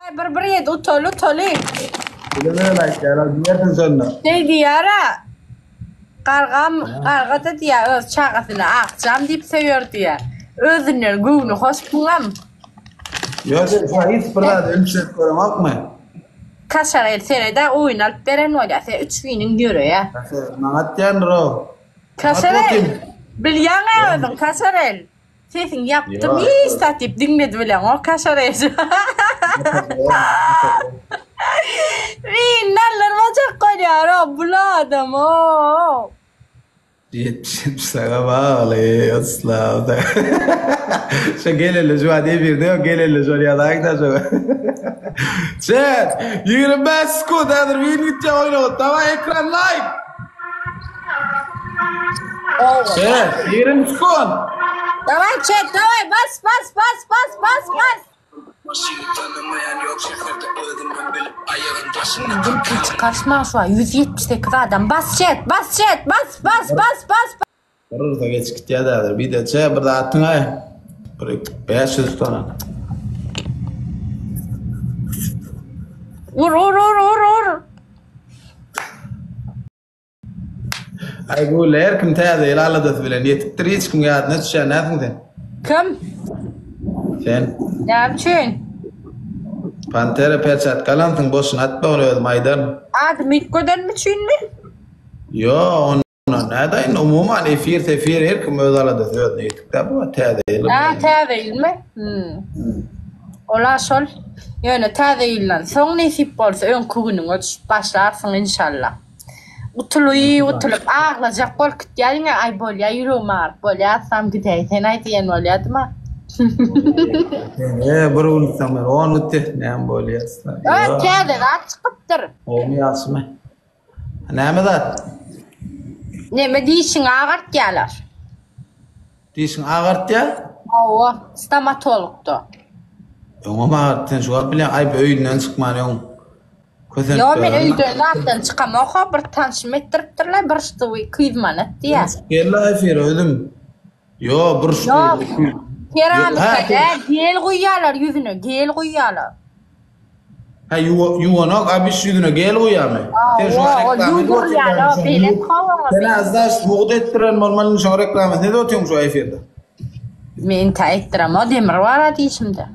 Aý bir bir ýedi utaly utaly. Bilemem aýtýar, diýersiň şonda. Şeý diýýär-ä. Gargam, garga-da diýýär, öz çagasyny akjam diýip söýer diýýär. Özünden göwni hoş buňam. Ýok, sen şuňa hiç bir zady üns berip göreňokmy? Kaşar el sered-ä oýun alyp beren bolýar. Sen üç güniň ýöreýär. Kaşar maňa atýandyr-ow. Kaşar el, bilýäň-ä özüň, Kaşar el. Sesiňi ýapdym hiç zat diýip diňledi bileňok Kaşar eje. Birini aldyrmajak bolýar-ow bul adam-ow. 70 saňa bagly yslam. Şo geleli şu wagt efirde ýok geleli şol ýazaýyňda şo. Chat 25 sekund häzir win gitýär oýnagyt daway ekran laýk. Chat 20 sekund. Daway chat daway bas bas bas bas bas bas. Gülki çykarsmaň şu an 178 adam bas chat bas chat bas bas bas bas. Bir ursa geçip gitýär häzir. Bir de çe bir zat atyňaý. Bir 500 tona. Ur ur ur ur ur. Aý bu her kim täze ýyl aladasy bilen ýetipdir hiç kim ýadyna düşýän näsiň sen? Kim? Sen. Näme üçin? Pantera perçatka alansyň boşuna atma ony özüm aýdaryn. Adymy üýtgedenim üçinmi? Ýo ondan nädäýin umuman efir sefir her kim öz aladasy özüne ýetikdä bu täze ýyl. Hä täze ýylmy? Hmm. Ola şol. Ýöne täze ýyldan soň nesip bolsa öňki günüňe düşüp başlarsyň inşallah. Utulyp utulyp aglajak bolup gitýädiňä aý bolýa ýüregim agyryp bolýa atsam gidäýsenaý diýen bolýadyma. E bir gün gitsem men on gitdi näme bolýa. Ö täze zat çykypdyr. Gowmy ýagşymy? Näme zat? Neme dişiňi agartýalar. Dişiňi agartýar? Hawa, stomatologda. Öňem agart, sen şu wagt bilýäň, aý bu öýünden çykman öň kösenip Ýok, men ýörenmi? öýden zatdan çykamok-a, bir tanşym etdiripdirler, bir ştugy 200 manat diýýär. Gel-le efire özüm. Ýok, bir ştugy Ýok, 200. keramika Hä, däl, gel guýýarlar ýüzüne, gel guýýarlar. Hä, ýuwanok, a biş ýüzüne gel guýýarmy? Sen şoňa Hawa, ol reklama edip ýuwdurýar, otyrkaň, belet hawa oňa. Sen azdaş mugt etdiren bolmaly, şoň reklamasyny edip otyň şu efirde. Men tä etdiremok, demir bar-a dişimde.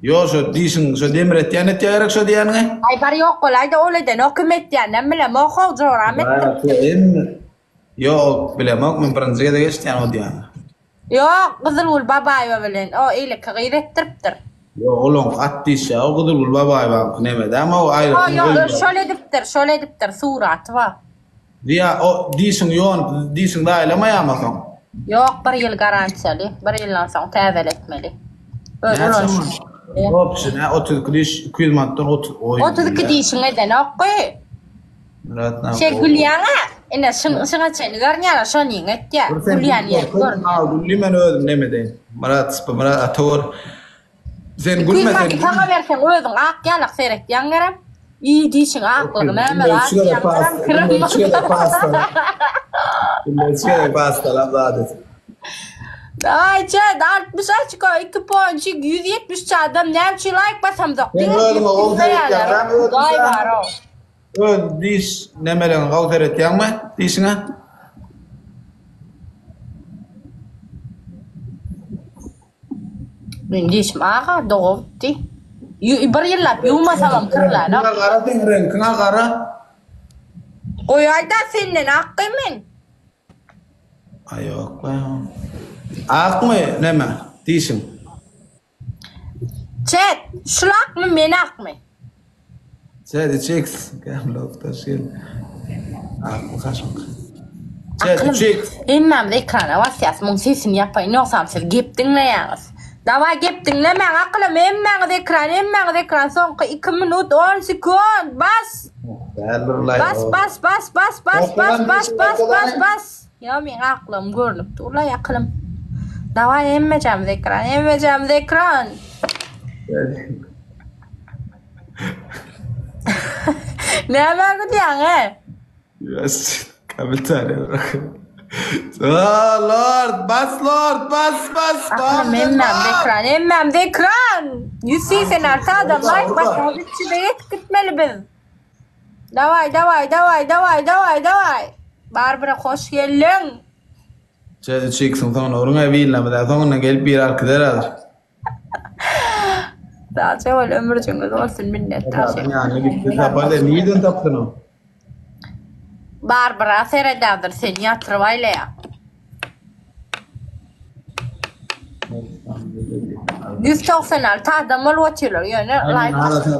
Ýok, şo dişiň, şo demir etýän etýä gerek şo diýýäniňi? Aý, bar ýok bolaýda, ol edenok, kim etýäninem bilemok-ow, joram etdiripdir. Ýok, bilemok, men birinji gezek eşidýän o diýýäni. Ýok, Gyzylgül Babaýewa bilen o eýleki gyz etdiripdir. Ýok, olaňky at diýişýär, o Gyzylgül Babaýewaňky neme dämi, o aýratyn Ýok, ýok, şol edipdir, şol edipdir, suraty bar. Ýa, o dişiň ýonup, dişiň zaýalamaýarmy soň? Ýok, bir ýyl garantiýaly, bir ýyldan soň täzeletmeli. Öz Näçe ulanyşyň. manat? Wobşe, nä, 32 diş, 200 manatdan 30, oý. 32 dişiň edenokgy. Myrat nä? Şeý gülýäň-ä. Ine, şyň şyňa çenli görünýär-ä, şonyňy etýär. Bir sen Gülýän ýeri görünýär. Gülli men özüm neme edeýin. Myrat sypa Myrat ata gör. Sen 200 gülme sen. manat saňa berseň özüň ak ýalak seretýäň gerem. Iý dişiň aklygy näme zat diýýäň gerem kirim. Günde üç gezek pasta. Günde üç gezek pastalap zat et. Aý çet 60 açko 2 ponçik 173 adam näme üçin laýk basamzok Sen diňe özüňe gowy izleýärler. seretýäň, özüň Hudaý sen. bar o. Öz diş nemeleňe gowy seretýäňmi dişiňe? Meň dişim aga doga bitdi. Bir ýyllap ýuwmasamam kirlänok. Reňkiňe gara seň reňkiňe gara. Goýaýda senden akgy men. Aý ýok be. Akmy neme dişiň? Chat, şul akmy men akmy? Chat 3x Gamlok taşil. Akmy kaşyk. Chat Akylym, 3x. hemmämiz ekrana basýas, muň sesini ýapaýyn, ýogsam siz gep diňleýäňiz. Dawaý gep diňlemäň akylym, hemmäňiz ekran, hemmäňiz ekran, soňky 2 minut 10 sekund, bas! Däldir laý. Bas, bas, bas, bas, bas, bas, bas, bas, bas, bas. Ýa meň aklygym görnüp dur-laý akylym. Dawaý hemmejämiz ekran, hemmejämiz ekran. Nämä gülýäň, e? Ýa, kommentariýa bırak. Aa, Lord, bas Lord, bas bas, Aklym bas hemmämde bas. ekran, hemmämde ekran. 186 adam laýk basmaly, 300-e ýetip gitmeli biz. Daway, daway, daway, daway, daway, daway. Barbara hoş geldiň. Çe çeksin soňuna uruň bilmem soňundan gelip bir alyp gider hazir. Sagja bol ömürjiňiz bolsun minnetdar. Ýanyna gitdi tapar de nirden tapdyn o? Barbara seredädir seni ýatyryp aýlaýa. 196 adam bolup otyrlar ýöne laýk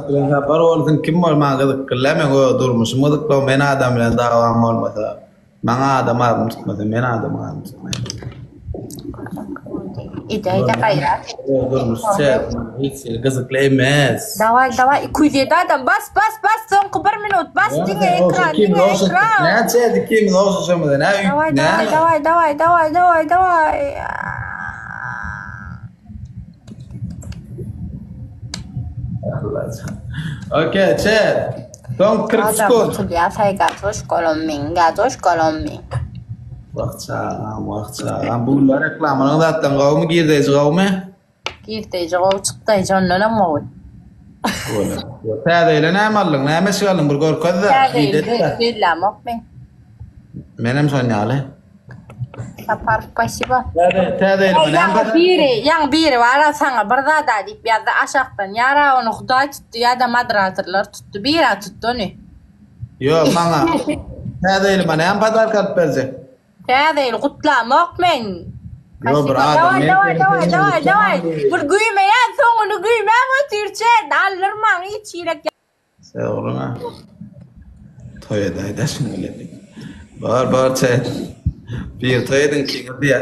bilen sapar bolsun kim bol maňa gyzykly men öz durmuşym gyzykly men adam bilen dawam bolmasa Maňa adam adyny tutmasa, men adamyň adyny tutmaýan. Edäýdä gaýrat. Durmuş hiç hili gyzykly emes. Daway daway 207 adam bas bas bas soňky bir minut bas diňe ekran diňe ekran. Näçe ikimiz ogşaşamyz nä Daway daway daway daway daway daway daway. Okey, chat. Soň 40 Adam sekund. tutulýar saýgazoş golommin gazoş golommin. Wah çagam, wah çagam. Bu günler reklamanyň zatdan gowumy, girdeýji gowumy? Girdeýji gowy, çykdaýjy ondanam gowy. Gowy. Täze ýyla näme aldyň, näme eşik aldyň bir görkezde. Täze ýyl bellämok men. Menem şon ýaly. Sapar spasiba. Täze täze ýylyma näme Ýaňy biri, ýaňy biri bar-a saňa bir zada diýip ýazdy aşakdan. Ýara ony Hudaý tutdy ýa-da moderatorlar tutdy. Bira tutdy ony. Ýok maňa Täze ýylyma näme podarka alyp berjek? Täze ýyl gutlamok men. Ýok bir adam Daway daway daway daway daway. Bir güýmeýän soňuny güýmäp otyr çet aldyrmaň hiç ýerek. Dogryňa. Toý edäýdä şuň bilen. Bar bar çaý. Bir toý ediň ikiňiz diýä.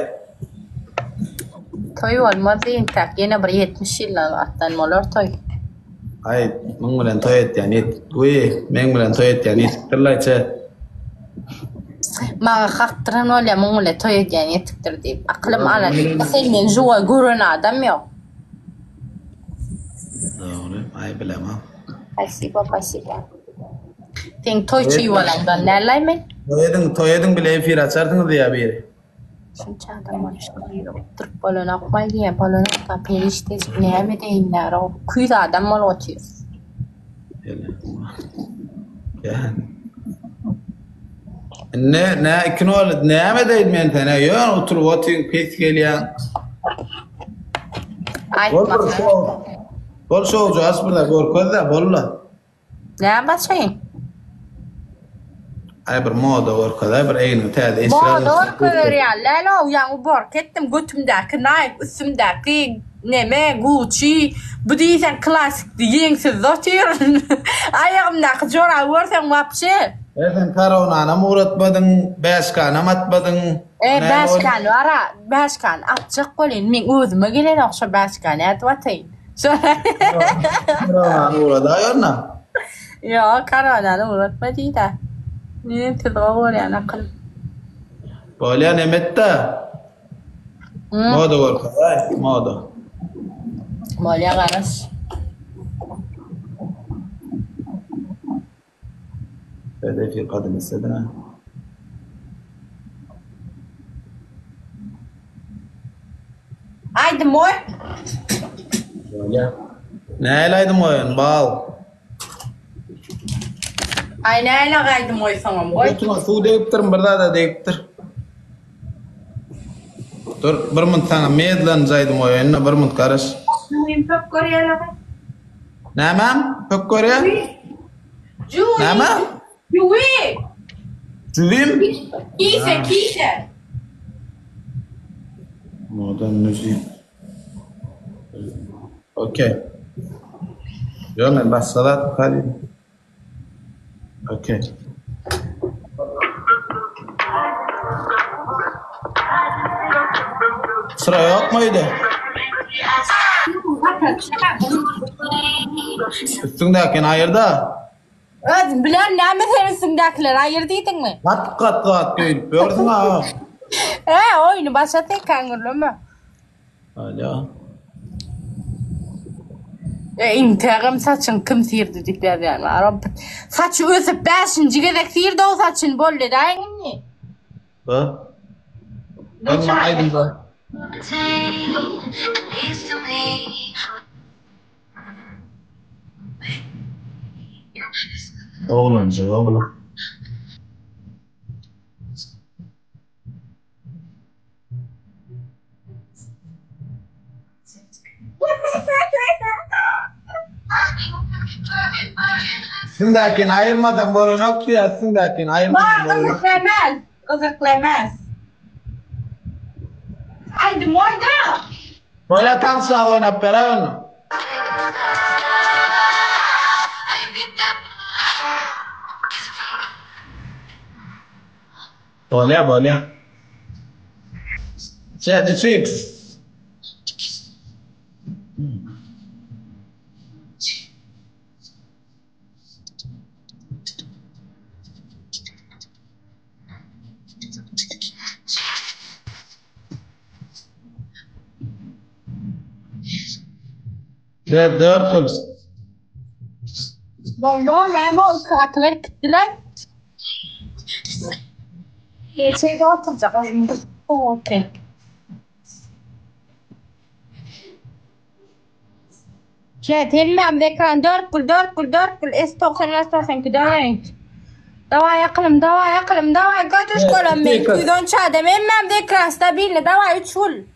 Toý bolmaz entäk ýene bir 70 ýyldan wagtdan bolar toý. Aý muň bilen toý etýän ýet. Wiý meň bilen toý etýän ýetikdirlaý çe. Maňa kakdyran bolýa muň bilen toý edýän ýetikdir diýip. Akylym alan. Senden žuwa gören adam ýok. Dogry, aý bilemok. Spasibo, spasibo. Seň toýçy bolaňdan nälaý men? Toý ediň, toý ediň bile efir açarsyňyz diýýär biri. Şunça adam boluşyna biri utduryp bolanokmaý diýýär, bolanok-da perişdejik näme edeýin därow, 200 adam bolup otyrys. Indi nä iki nol näme edeýin men sene ýöne oturyp otyň pes gelýäň. Bol bir Aýtmasana. şow. Bol şowjy aç bir zat görkezde bolla. Näme açaýyn? Aý bir moda görkez aý bir egniňi täze eşik Moda aldyrsyn. görkezer ýaly däl-ow, ýaňy uborka etdim, götümdäki Nike, üstümdäki neme, Gucci, bu diýseň klassikdi, ýeňsizde otyryn. Aýagymdaky joraby görseň wapşe. E sen koronanam ugratmadyň, bäşkanam atmadyň. E, Näme boldy? bäşkany bar-a, bäşkany atjak bolýan, meň özüme gelenok şo bäşkany nädip ataýyn? Koronany ugradaý onda. Ýok, koronany ugratma diýdä. Menem sizi gowy görýän akyl. Bolýa nemetde. Moda görkezaý, moda. Bolýa garaş. Täze efir gadym etsediň-ä. Aýdym goý. Bolýa. Nähili aýdym goýaýyn, bal? Aý nähili aýdym goýsaňam goý. Götüňe suw degipdirmi, bir zada degipdir. Dur, bir munt saňa medlenje aýdym goýaýyn-da, bir munt garaş. Jüwim pök görýär-ä. Nämäm pök görýär? Jüwi. Näme? Jüwi. Jüwim? Kise, kise. Moda müzik. Okey. Ýok, men başga zat talyp. Okey. Sıra ýokmy öýde? Üstüňdäkini aýyrda. Özüm bilen näme sen üstüňdäkileri aýyr diýdiňmi? Gat gat zat geýip ýörsüň a. He, oýny başa sekäň gürleme. Alýo. E, intägem saçyň kim sirdi diýip ýazýan bar. Saçy ösüp bäşinji gezek sirdi o saçyny boldy edäýiň indi. Ba. Bolma aýdym bar. Oglanjyk oglan. Üstündäkini aýyrmasaň bolanok diýýär, üstündäkini aýyrmasaň bolanok. Gyzykly emes, gyzykly emes. Aýdym goýda. Bolýa tanslap oýnap beräý onda. Bolýa bolýa. Chat fix. Dört dört pul. Boldy näme ol gaty berip gitdiler. Geçeýde oturjak Okey. Chat hemmämiz ekran 4 gül 4 gül 4 gül S95 92 daway. Daway akylym daway akylym daway götüş gören men 213 adam hemmämiz ekran stabilny daway 3 gül.